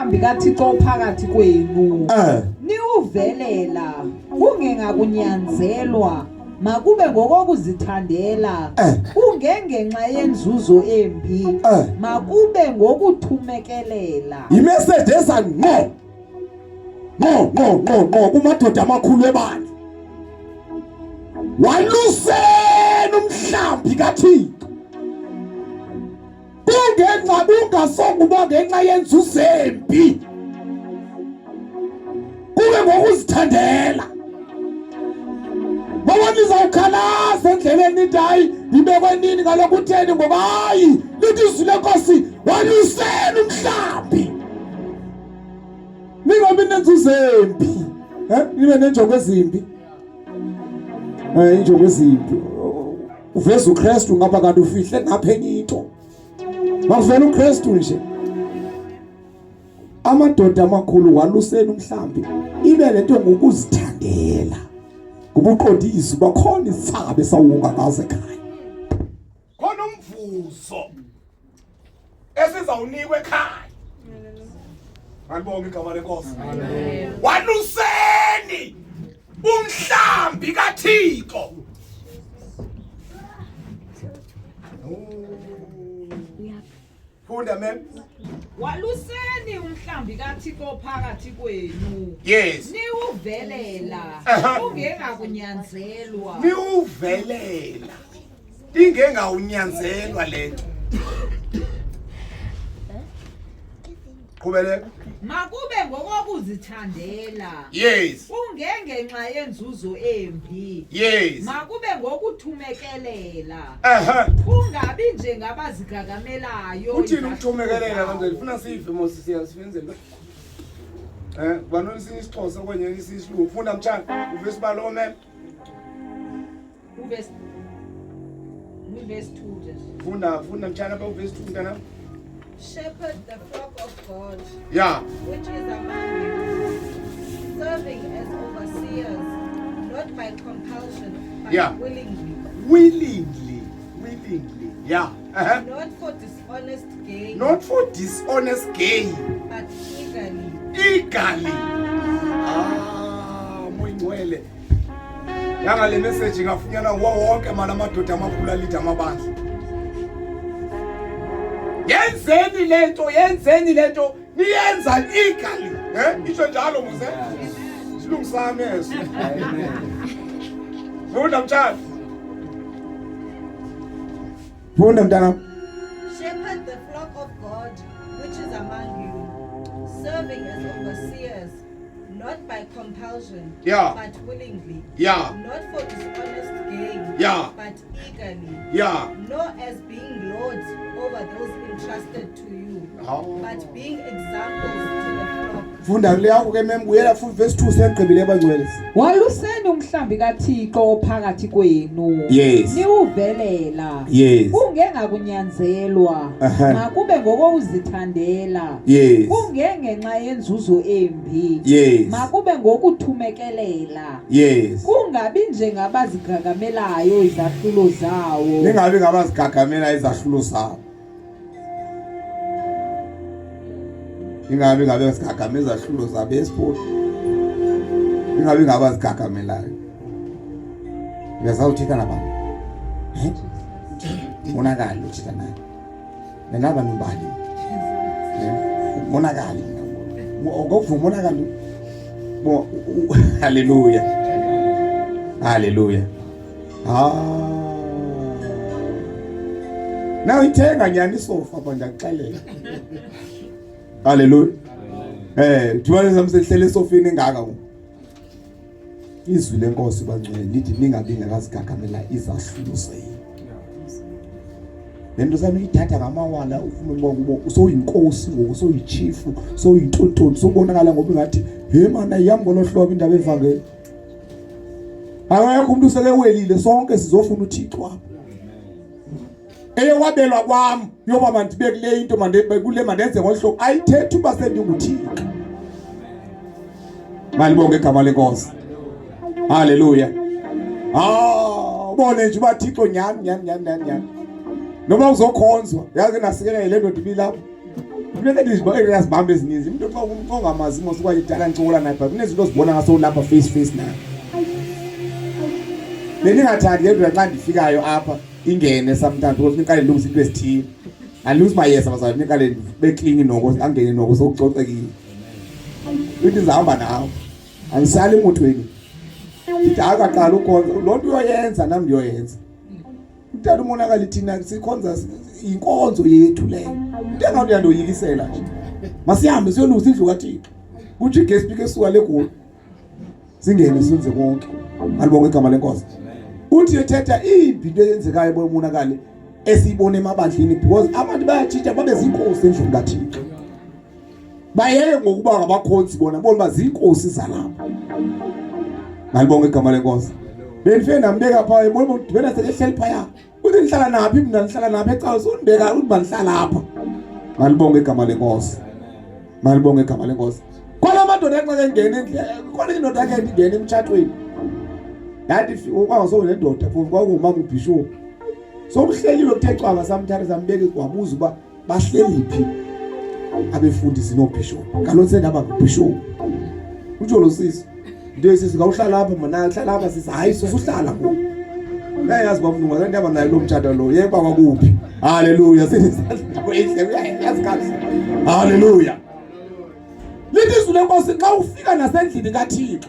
Umhlambi kaThixo phakathi kwenu. Eh. Niwuvelela kungengakunyanzelwa makube ngokokuzithandela Eh. kungengenxa yenzuzo embi Eh. makube ngokuthumekelela. Imessage eza ngqo. Ngqo ngqo ngqo ngqo kumadoda amakhulu ebandla. Waluseni umhlambi kaThixo. Kungenxa kungasonguba ngenxa yenzuzo embi. Kube ngokuzithandela. Ngoba nizawukhalaza endleleni nithi hayi ndibekwe nini kaloku utheni ngoba hayi lithi izwi lenkosi waluseni umhlambi. Ningabi nenzuzo embi. Eh nibe nenjongo ezimbi. Eh injongo ezimbi. Uveza uKristu ngapha kanti ufihle ngapha enye into. Makuvela uKristu nje. Amadoda amakhulu waluseni umhlambi ibe lento ngokuzithandela. Kuba uqonda izwi bakhona isithabe esawunga ngazo ekhaya. Khona umvuzo esizawunikwa ekhaya. Alibonge igama lenkosi. Waluseni umhlambi kaThixo. Funda mem. Waluseni umhlambi kaThixo phakathi kwenu. Yes. Niwuvelela kungengakunyanzelwa. Niwuvelela. Ingengawunyanzelwa lento. Qhubeleka. Makube ngokokuzithandela. Yes. Kungengenxa yenzuzo embi. Yes. Makube ngokuthumekelela. Aha. Kungabi njengabazigagamelayo. Uthini ukuthumekelela kanjani? Funa sive mos siyasifenzela. Eh, banolisa isiXhosa kwenye isisilungu. Funda mtshana, uvesi balome. Uvesi Uvesi 2 nje. Funda, funda mtshana apha uvesi 2 mntana. Shepherd the flock of God, Yeah. which is among you, serving as overseers, not by compulsion, but Yeah. willingly, Willingly, willingly. Yeah. Uh-huh. not for dishonest gain, Not for dishonest gain. but eagerly, Eagerly. Ah, moyingcwele. Yanga le message ingafunyanwa nguwo wonke mani amadoda amakhulu alida amabandla. Yenzeni lento, yenzeni lento, niyenza eagerly. Eh? Isho njalo muze. Silungu sami eso. Funda mtshana. Funda mntana. Shepherd the flock of God which is among you, serving as overseers, not by compulsion, Yeah. but willingly, Yeah. not for dishonest gain, Yeah. but eagerly, Yeah. nor as being lords over those entrusted to you, Oh. but being examples to the flock. Funda le yakho ke mem buyela futhi verse 2 siyagqibile abangcwele. Waluseni umhlambi kaThixo ophakathi kwenu. Yes. Niwuvelela. Yes. Kungengakunyanzelwa. Aha. Makube ngokokuzithandela. Yes. Kungengenxa yenzuzo embi. Yes. Makube ngokuthumekelela. Yes. Kungabi njengabazigagamelayo izahlulo zawo. Ningabi ngabazigagamela izahlulo zabo. Ningabi ngabe sigagama izahlulo zabo esipho. Ningabi ngabazigagamelayo. Uyazawuthetha nabantu. Eh? Monakali uthetha naye. Nalaba nobani? Eh? Monakali. Ngokuvuma monakali. Bo haleluya. Haleluya. Ah. Now ithenga nyani isofa apha ndiyakuxelela. Haleluya. Eh, thibane sami sehlele esofeni engaka ngoku. Izwi lenkosi bangcwele lithi ningabi ngakazigagamela izahlulo zenu. Le nto sanuyithatha ngamawala ufuna ukuba kubo usowuyinkosi ngoku sowuyichifu sowuyintontoni sowubonakala ngoba ingathi he mana yam ngolo hlobo indaba evangeli. Akekho umuntu usekewelile sonke sizofuna uThixo apha. Eyokwabelwa kwam yoba mandibe kule into mandibe kule mandenze ngolu hlobo ayithethi uba sendinguThixo. Malibonge igama lenkosi. Haleluya. Ah, ubone nje uba Thixo nyhani nyhani nyhani nyhani nyhani. Noma uzokhonzwa, yazi nasikela le ndoda ibilapha. Funeka ndizibambe ezininzi. Umntu xa ongamazi mos okanye kudala ncokola naye but kunezinto ozibona ngasowulapha face face naye. Bendingathandi ke ndoda xa ndifikayo apha ingene sometimes because niqale ndilungise into ezithile. Andilungisi mayeza bazalwane niqale beklini noko angene noko sokucocekile. Uthi ndizahamba nawe. Andisali emotweni. Ndithi akaqala ukhonza loo nto uyoyenza nam ndiyoyenza. Utata umonakali thina sikhonza inkonzo yethu leyo. Into engathi uyandoyikisela nje. Masihambe siyolusa indlu kaThixo. Kuthi guest speaker esuka legoli. Singene senze konke. Alibonge igama lenkosi. Uthi ethetha imbi into eyenzekayo bomonakali esiyibona emabandleni because abantu bayatshintsha babe zinkosi endlini kaThixo. Bayeke ngokuba ngabakhonzi bona bona bazinkosi zalapha. Malibonge igama lenkosi. Bendifike ndambeka phaa ebona udibena selehleli phaya. Uthi ndihlala naphi mna ndihlala naphi ecawa sundibeka uthi mandihlala apha. Malibonge igama lenkosi. Malibonge igama lenkosi. Khona amadoda xa engena endleleni, khona indoda yakhe ingena emtshatweni. Yathi ukwangaso nendoda phofu kwakungumama ubishop. Sokuhleliwe kuthe cwaka samthatha sambeka wabuza uba bahleli phi abefundisi noobhishophu kaloku sendaba ngubhishophu utsho lo sisi into yesisi ngawuhlala apha mna hlala apha sisi hayi susuhlala ngoku uyayazi uba mntu ngasendihamba naye loo mtshato lo yeba kwakuphi haleluya uyayazi kakuhle haleluya lithi izwi lenkosi xa ufika nasendlini kathixo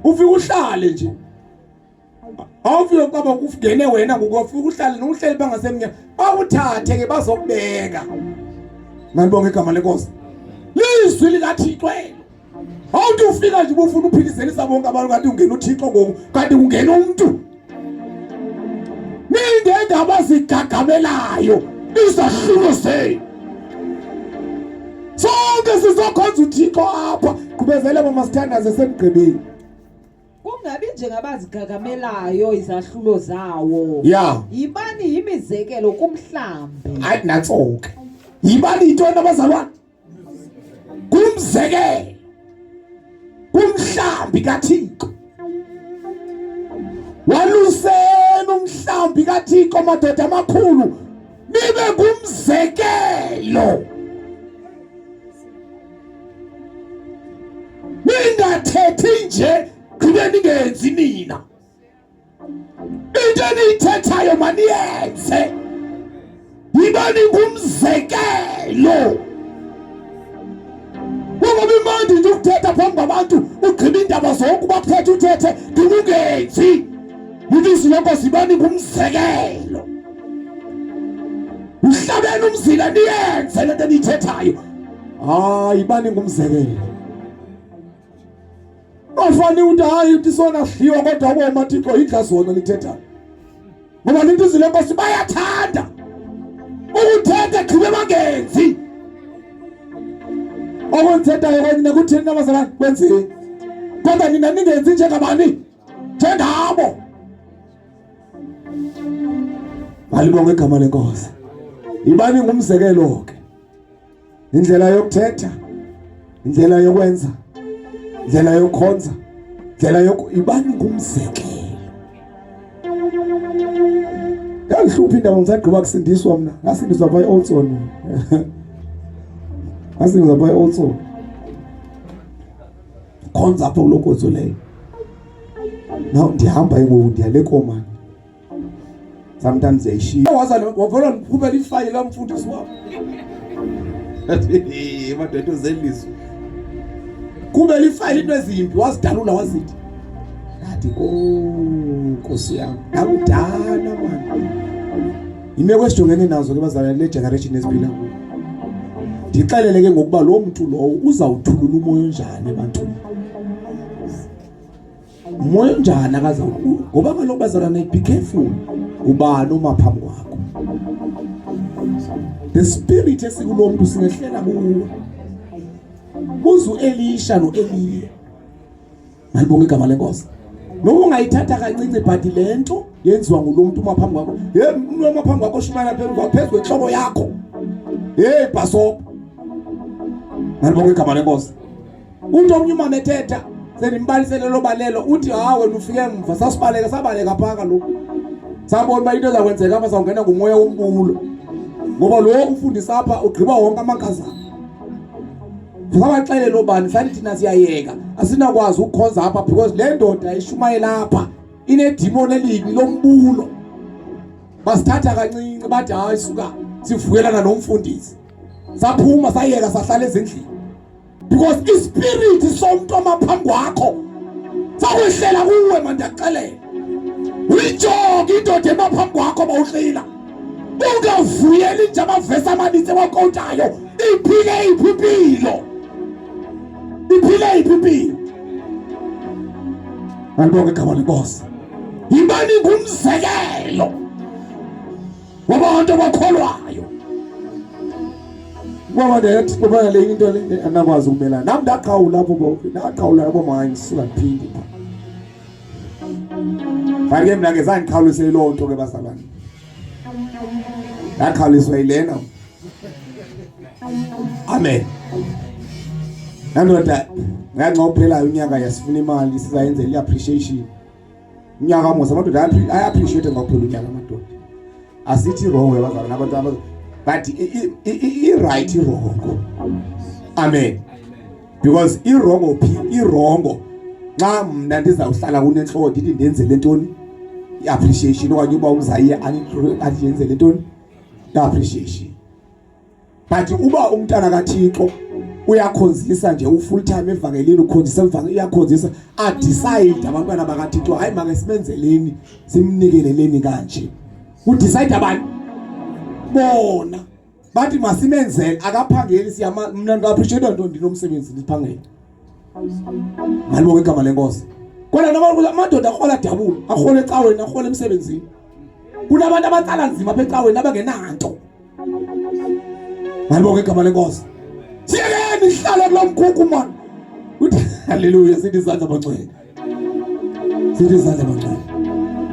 ufike uhlale nje Awufike kwaba kufungene wena ngokufika uhlale nohleli bangasemnyama bakuthathe ke bazokubeka. Malibonge igama lenkosi. Lizwi likaThixo elo. Awuthi ufika nje ubufuna uphilizelisa bonke abantu kanti ungena uThixo ngoku kanti kungena umuntu. Ningendaba zigagamelayo izahlulo zenu. Sonke sizokhonza uThixo apha. Qhubezele mama sithandaze semgqibeni. Kungabi njengabazigagamelayo izahlulo zawo. Ya. Yibani yimizekelo kumhlambi. Hayi nantsoke. Yibani yintoni abazalwane? Kumzekelo. Kumhlambi kaThixo. Waluseni umhlambi kaThixo madoda amakhulu nibe ngumzekelo. Ningathethi nje gqibe ningenzi nina. Into eniyithethayo maniyenze. Yibani ngumzekelo. Kungoba imandi nje ukuthetha phambi kwabantu ugqiba iindaba zonke uba kuthetha uthethe ndingungenzi. Ilizwi lenkosi yibani ngumzekelo. Uhlabeni umzila niyenze le nto eniyithethayo. Hayi bani ngumzekelo. Bafani uthi hayi uthi sona sidliwa kodwa woma Thixo yidla zona lithethayo. Ngoba lithi izwi lenkosi bayathanda ukuthetha gqibe bangenzi. Okunithethayo kwenina kuthini nabazalwane kwenzeni. Kodwa nina ningenzi njengabani? Njengabo. Malibonge igama lenkosi. Ibani ngumzekelo ke. Indlela yokuthetha, indlela yokwenza, indlela yokukhonza, indlela yoku ibani ngumzekelo. Yandihlupha indaba ngisagqiba kusindiswa mna. Ngasindiswa pha eOldson. Ngasindiswa pha eOldson. Khonza apho kuloo nkonzo leyo. Now ndihamba ngoku ndiya le Komani. Sometimes ndiyayishiya. Waza wavela ndiphumela ifayile kamfundisi wam. Madoda uzelizwi. Kubela ifayile into ezimbi wazidalula wazithi. Ngathi ko Nkosi yam. Ngakudala mani. Imeko esijongene nazo ke bazalwane le generation esiphila kuyo. Ndixelele ke ngokuba lo mntu lowo uzawuthulula umoya onjani ebantwini. Umoya onjani akaza ngoba kaloku bazalwane be careful ubani uma phambi kwakho. The spirit esikulo mntu singehlela kuwe. Buza uElisha noEliya. Malibonge igama lenkosi. Noma ungayithatha kancinci but le nto yenziwa ngulo muntu uma phambi kwakho. Hey umuntu uma phambi kwakho shumayela phezu kwakho phezu kwenhloko yakho. Hey bhasopo. Malibonge igama lenkosi. Uthi omnye umama ethetha sendimbalisele lo balelo uthi ha wena ufike emva sasibaleka sabaleka phaa kaloku. Sabona uba into ezakwenzeka apha sawungena ngumoya wombulo. Ngoba lo umfundisi apha ugqiba wonke amankazana. Sabaxelela obani sathi thina siyayeka asinakwazi ukukhonza apha because le ndoda ishumayela apha inedimoni elibi lombulo. Basithatha kancinci bathi hayi suka sivuyelana nomfundisi. Saphuma sayeka sahlala ezindlini. Because ispirit somntu omaphambi kwakho sakwehlela kuwe mandiyakuxelela. Uyijonge indoda emaphambi kwakho bawuxila. Ungavuyeli nje amavesi amanintsi ewakotayo. Iphile iphi impilo? Iphile iphi impilo? Malibonge igama lenkosi. Yibani ngumzekelo wabantu abakholwayo. Ngoba ndathi ngoba le into le andakwazi ukumelana. Nam ndaqhawula apho bonke. Ndaqhawula yabo manje suka ndiphinde. But ke mna ke zandiqhawulise yiloo nto ke bazalwane. Ndaqhawuliswa yilena. Amen. Nandoda nganxa uphelayo unyaka yasifuna imali sizayenzela i-appreciation. Unyaka mos amadoda aya-appreciate ngokuphela unyaka amadoda. Asithi wrong abazalwane abantu aba but i-right i-wrong. Amen. Because i-wrong phi i-wrong nxa mna ndizawuhlala kunentloko ndithi ndenzele ntoni i-appreciation okanye uba umzayiye athi yenzele ntoni i-appreciation. But uba umntana kaThixo uyakhonzisa nje u-full time evangelini ukhonzisa evangelini uyakhonzisa adecide abantwana bakaThixo hayi make simenzeleni simnikeleleni kanje udecide abantu bona bathi masimenzele akaphangeli siyama mna ndiappreciate nto ndinomsebenzi ndiphangele malibonge igama lenkosi kodwa noma amadoda arhola dabula arhola ecaweni arhola emsebenzini kunabantu abatsala nzima apha ecaweni abangenanto malibonge igama lenkosi siyekeni sihlale kulo mkhukhu mani uthi haleluya sithi izandla bangcwele sithi izandla bangcwele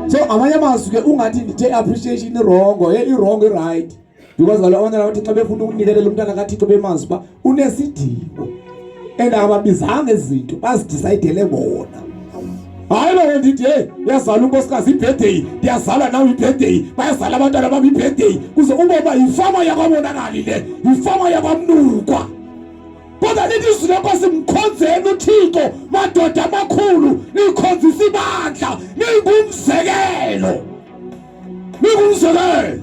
so ngamanye amazwi ke ungathi ndithe appreciation irongo hey irongo i-right because kaloku abantwana bathi xa befuna ukunikelela umntana kaThixo bemazi uba unesidingo and ababizanga izinto bazidisayidele bona hayi lowo ndithi heyi uyazala unkosikazi ibirthday ndiyazala nawe ibirthday bayazala abantwana bam ibirthday kuze uboba yifama yakwabonakali le yifama yakwamnukwa kodwa lithi izwi lenkosi mkhonzeni uthixo madoda amakhulu nikhonzisa ibandla ningumzekelo ningumzekelo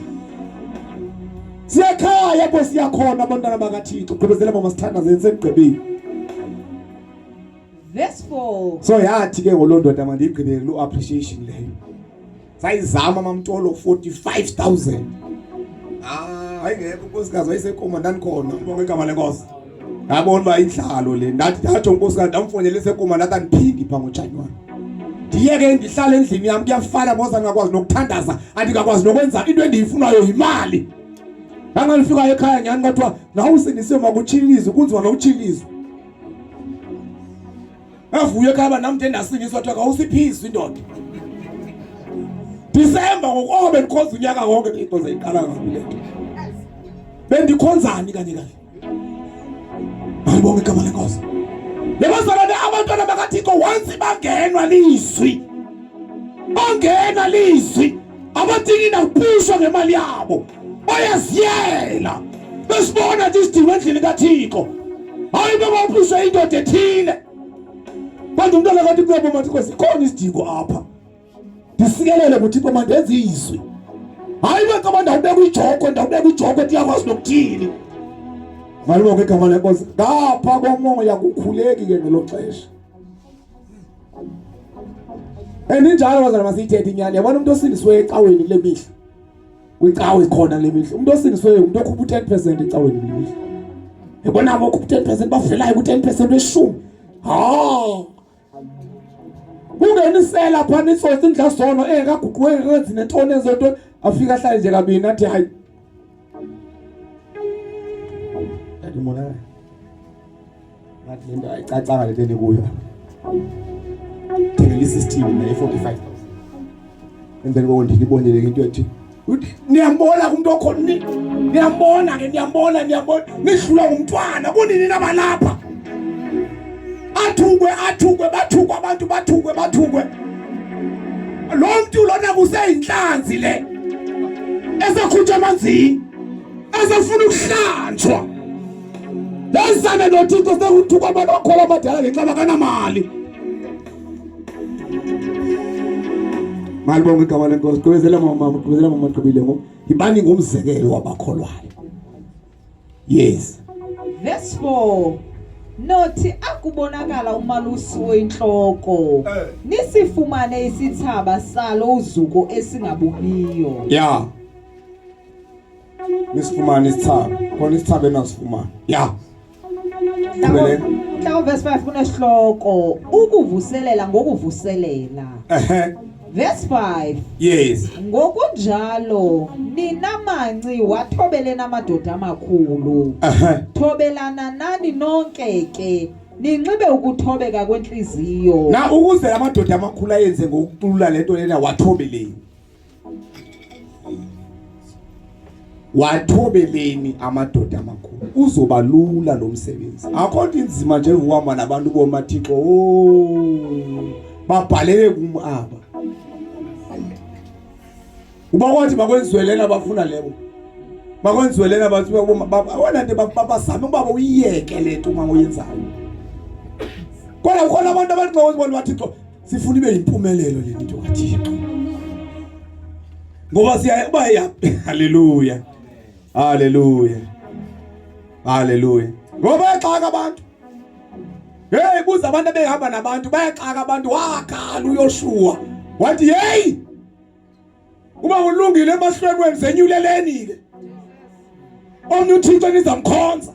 siyakhaya apho siyakhona abantwana bakathixo gqibezela mama sithandazeni sendigqibile Verse 4. So yathi ke ngoloo ndoda mandiyigqibele loo appreciation leyo. Sayizama mamtolo 45000. Ah, ayingekho unkosikazi wayesekoma ndandikhona ubonke igama lenkosi. Ndabona uba indlalo le ndathi ndatsho unkosikazi ndamfonela esekoma ndathi andiphindi pha ngoJanuwari. Ndiyeke ndihlale endlini yam kuyafana ngoza ndingakwazi nokuthandaza andingakwazi nokwenza into endiyifunayo yimali. Ndangalifikayo ekhaya nyhani kwathiwa nawusindisiwe makutshilizwe kunzima nokutshilizwa. Avuye ekhaya uba nam ndiye ndasiniswa kuthiwa khawusiphizwe indoda. Disemba ngoku oko bendikhonza unyaka wonke into seyiqala kabi le nto. Bendikhonzani kanye kanye. Malibonge igama lenkosi. Lebazalwane abantwana bakaThixo once bangenwa lizwi. Bangena lizwi. Abadingi nakuphishwa ngemali yabo. Bayaziyela. Besibona nje isidingo endlini kaThixo. Hayi baba uphishwe indoda ethile. Kodwa umntwana kaThixo uyabona ukuthi Nkosi ikhona isidingo apha. Ndisikelele nguThixo mandenze izwi. Hayi beka ndawubeka ijoko ndawubeka ijoko ndiyakwazi nokuthini. Malibonge igama lenkosi. Ngapha komoya kukhuleki ke ngelo xesha. And injalo bazalwane masiyithethe inyani. Yabona umuntu osindisiweyo ecaweni kule mihla. Kwicawe khona kule mihla. Umuntu osindisiweyo umuntu okhupha u-10% ecaweni kule mihla. Yabona abo okhupha u-10% bavelayo ku-10% weshumi. Ha! Kungenisela phana itsotsi indlazono engekaguquki engenzi nentoni enzonto afika ahlale nje kabini athi hayi. Ndimona ngathi le nto ayicacanga le nto endikuyo. Thengela i-system naye 45,000. Emveni koko ndinibonele into ethi niyambona kumntu okhona niyambona ke niyambona niyambona nidlula ngumntwana kunini nabalapha athukwe athukwe bathukwe abantu bathukwe bathukwe lo mntu lona kuseyinhlanzi le esekhutshwa emanzini Basafuna ukuhlanjwa. Lezana noThixo sekuthukwa abantu abakholwa abadala ngenxa bakanamali. Malibonge igama lenkosi. Gqibezela mama, gqibezela mama gqibile ngo. Yibani ngumzekelo wabakholwayo. Yes. Verse 4 Nothi akubonakala umalusi oyintloko Eh. nisifumane isithaba salo uzuko esingabuniyo. Yeah. Nisifumane isithaba. Khona isithaba enasifumana. Yeah. Qhubeleka. Mhla verse 5 kunesihloko ukuvuselela ngokuvuselela. Ehhe. Verse 5 Yes. Ngokunjalo nina manci wathobeleni amadoda amakhulu. Ehhe. Thobelana nani nonke ke ninxibe ukuthobeka kwentliziyo. Na ukuze amadoda amakhulu ayenze ngokuculula lento lena wathobeleni. Wathobeleni amadoda amakhulu. Uzoba lula lo msebenzi. Akho nto inzima njengokuhamba nabantu bomathixo. Oh. Babhalele kum aba. Uba kwathi bakwenziwe lena bafuna lebo. Bakwenziwe lena bathi wena nto bazame ukuba uyiyeke le nto uma uyenzayo. Kodwa kukhona abantu abathi xa uzibona bathi Thixo sifuna ibe yimpumelelo le nto kaThixo. Ngoba siya uba ya haleluya. Haleluya. Haleluya. Ngoba bayaxaka abantu. Hey buza abantu abehamba nabantu bayaxaka abantu wakhala uYoshua. Wathi hey Uba ulungile emahlweni wenu zenyuleleni ke. Omnye uThixo nizamkhonza.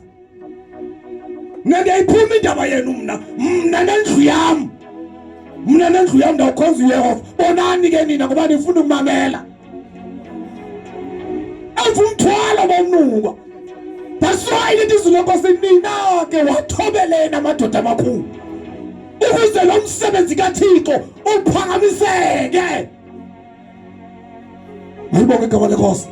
Mna ndiyayiphuma indaba yenu mna, mna nendlu yam. Mna nendlu yam ndawukhonza uYehova. Bonani ke nina ngoba nifuna ukumamela. Emva umthwalo bomnuka. That's why lithi izwi lenkosi nina ke wathobeleni amadoda amakhulu. Ukuze lo msebenzi kaThixo uphakamiseke. Malibonge igama lenkosi.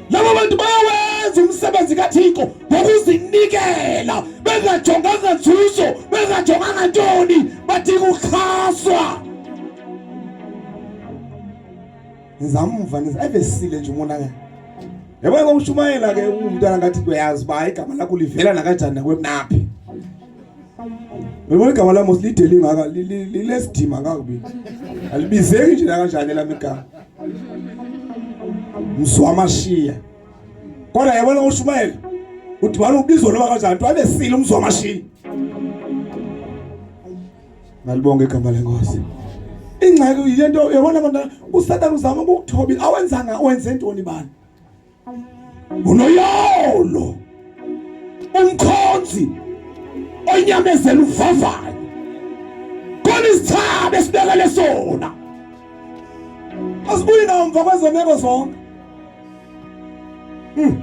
Laba bantu bayawenza umsebenzi kaThixo ngokuzinikela bengajonganga nzuzo bengajonganga ntoni bathi kuxhaswa. Nizamva nizayivesile nje umonakalo. Yabo ngokushumayela ke umntwana ngathi uyazi uba igama lakho livela nakanjani nakwemnaphi. Uyabona igama lami lide lingaka lilesidima kakubi. Alibizeki nje nakanjani lami igama. Mzwamashiya. Kodwa yabona ushumayela udibana ubizo loba kanjani to abesile umzwamashiya. Malibonge igama lenkosi. Ingxaki yilento yabona abantu uSathane uzama ukukuthobila awenzanga wenze ntoni bani? Unoyolo umkhonzi onyamezela uvavanyo khona isithaba esibekele sona asibuyi namva kwezo meko zonke hmm.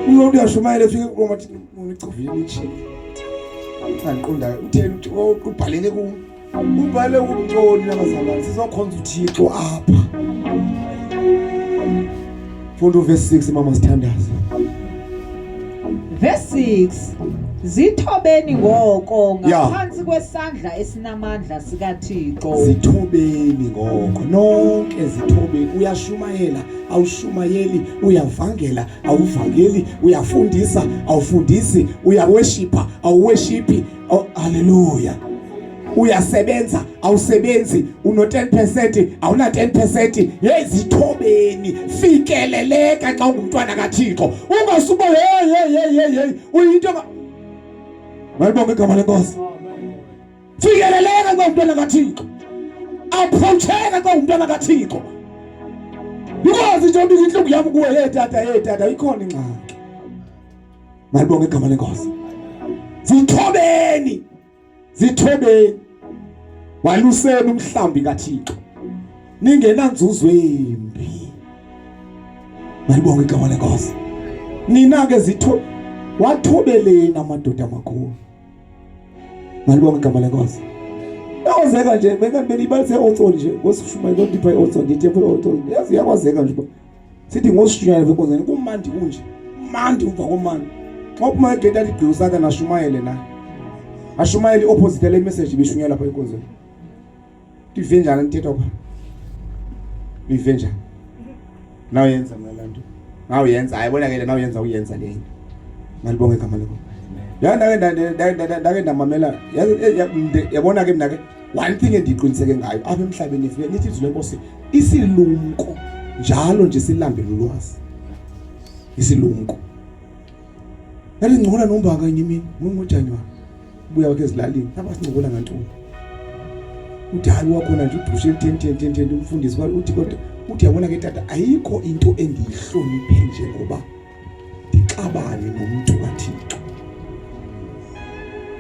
Umuntu uyashumayela efike kulo mathi unicovile imishini andiqondayo utheni ubhalele kum Ubhale kumntoni nabazalwane sizokhonza uThixo apha. Funda uverse 6 mama sithandaze. Verse 6 Zithobeni ngoko ngaphansi kwesandla esinamandla sikaThixo. Zithobeni ngoko nonke zithobeni uyashumayela awushumayeli uyavangela awuvangeli uyafundisa awufundisi uyaworshipha awuworshiphi oh, haleluya uyasebenza awusebenzi uno 10% awuna 10% hey zithobeni fikeleleka xa ungumntwana kaThixo ungasuba hey hey hey hey hey uyinto Malibonge igama lenkosi fikeleleka xa ungumntwana kaThixo approacheka xa ungumntwana kaThixo Ikwazi nje ubika inhlungu yami kuwe hey tata hey tata ikhona ingxaki Malibonge igama lenkosi Zithobeni Zithobeni waluseni umhlambi kaThixo ningenanzuzo embi malibonge igama lenkosi nina ke zitho wathobeleni amadoda amakhulu malibonge igama lenkosi yakwazeka nje mina benibalise otsoni nje ngosishumayela kodwa ipha otsoni ndithi pha otsoni yazi yakwazeka nje sithi ngosishumayela enkonzweni kumandi kunje mandi uva komandi xa uphuma egate athi gqiwu sathana ashumayele na ashumayele i-opposite yale message ibishunyelwa lapha enkonzweni ive njani nithetha pha ive njani nawuyenza mna laa nto Ngawuyenza hayi bona ke le nawuyenza uyenza le. Ngalibonga igama lakho. Ya ndake ndake ndamamela yabona ke mina ke one thing endiqiniseke ngayo apha emhlabeni ifike lithi izwi lenkosi isilumko njalo nje silambele ulwazi. Isilumko. Ndandingcola nombaka enye imini ngoJanuwari ubuya wakhe ezilalini apha sincokola ngantoni uthi hayi wakhona nje udushe elitheni theni theni theni umfundisi uthi kodwa uthi yabona ke tata ayikho into endiyihloniphe njengoba ndixabane nomntu kaThixo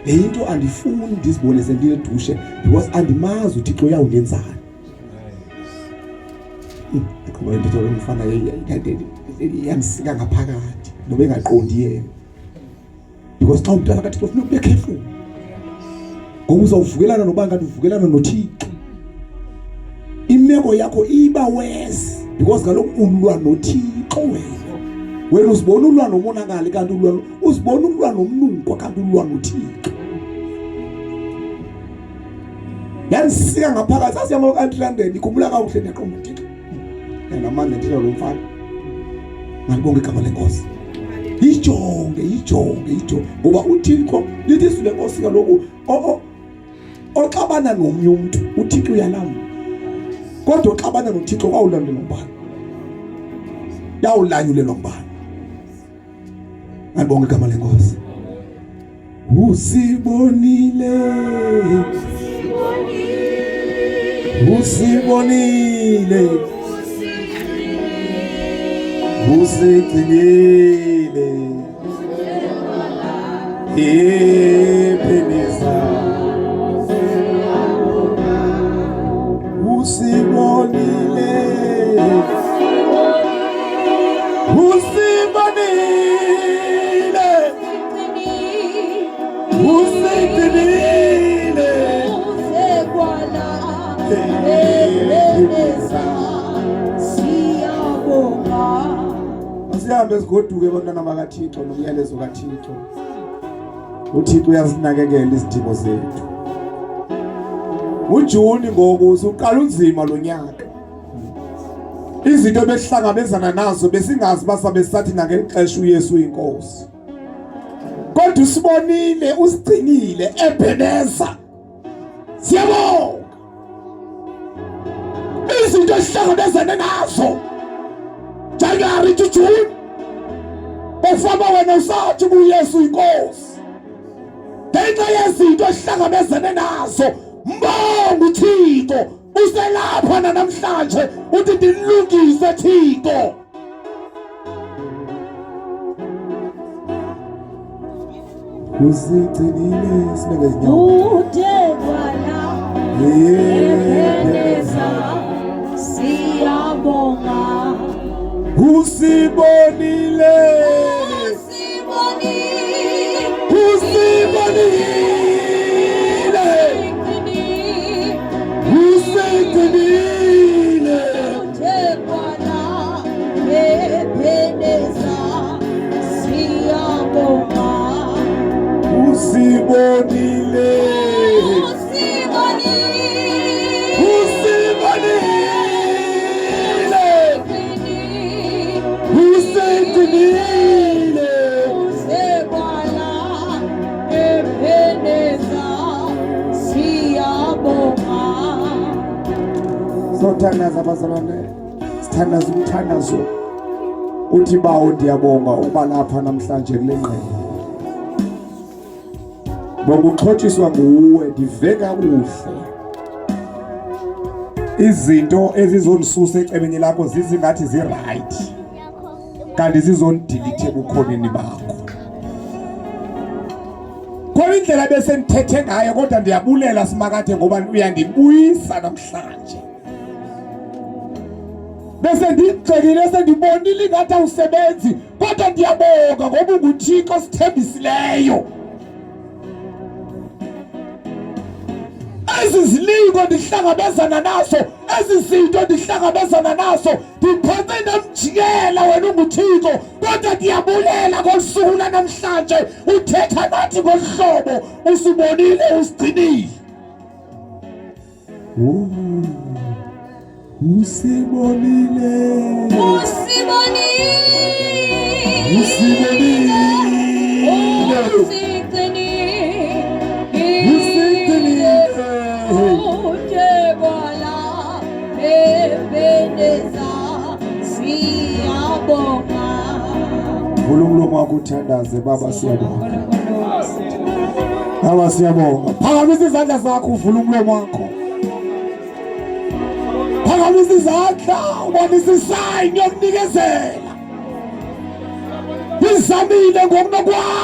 le into andifuni ndizibone sendiyedushe because andimazi uThixo uyawundenzani Iqhuba into lo mfana yamsika ngaphakathi noba engaqondi yena. Because xa umntwana kaThixo ufuna ube careful. Ngoba uzawuvukelana nobani kanti uvukelana noThixo. Imeko yakho iba worse because kaloku ulwa noThixo wena. Wena uzibona ulwa nomonakali kanti ulwa uzibona ulwa nomnunko kanti ulwa noThixo. Yandisika ngaphakathi sasihamba ka-300 ndikhumbula kakuhle ndiyaqonda uThixo. Yanamandla ndithetha lo mfana. Malibonge igama lenkosi. Yijonge, yijonge, yijonge ngoba uThixo lithi izwi lenkosi kaloku oxabana nomnye umntu uThixo uyalamla. Kodwa oxabana noThixo kwawulandela ngubani? Yawulanyulelwa ngubani? Malibonge igama lenkosi. Usibonile Usibonile Usigcinile Ebeneza Usibonile Usibonile Usigcinile Usekwala Ebeneza siyabonga Sihambe sigoduke bantwana bakaThixo nomyalezo kaThixo. uThixo uyazinakekela izidingo zethu. UJuni ngoku usuqala unzima lo nyaka. Izinto besihlangabezana nazo besingazi basabe sathi nangeli xesha uYesu uyinkosi. Kodwa usibonile usigcinile eBheneza. Siyabonga. Izinto esihlangabezane nazo January to June ofama wena usathi kuYesu inkosi ngenxa yezinto esihlangabezane nazo mbonga uThixo uselapha namhlanje uthi ndilungise Thixo Usigcinile sibe ngezinyawo. Ude kwala Ebeneza siyabonga. Usibonile. Usibonile. Usibonile. Usigcinile. Ude kwala Ebeneza siyabonga. Usibonile. Usibonile. Usibonile. Usigcinile. Usekwala Ebeneza siyabonga. Sothandaza bazalwane. Sithandaza umthandazo. Uthi bawo ndiyabonga uba lapha namhlanje kule ngqele. Bonga uxhotshiswa nguwe ndive kakuhle. Izinto ezizondisusa ecebeni lakho zizingathi zi-right kanti zizondilithe ebukhoneni bakho. Khona indlela bese ndithethe ngayo kodwa ndiyabulela simakade ngoba uyandibuyisa namhlanje. Bese ndigxekile sendibonile ingathi awusebenzi kodwa ndiyabonga ngoba unguThixo osithembisileyo. Ezi zilingo ndihlangabezana nazo, ezi zinto ndihlangabezana nazo, ndiphantse ndamjikela wena unguThixo, kodwa ndiyabulela ngolu suku lanamhlanje uthetha nathi ngolu hlobo, usibonile usigcinile. Usibonile. Usibonile. Usibonile. Usigcinile. Usigcinile. Uthe Bwana, Ebeneza, siyabonga. Vula umlomo wakho uthandaze baba siyabonga. Baba siyabonga. Phakamisa izandla zakho uvule umlomo wakho. Phakamisa izandla ubonisa isayini yokunikezela. Izamile ngokunokwakho.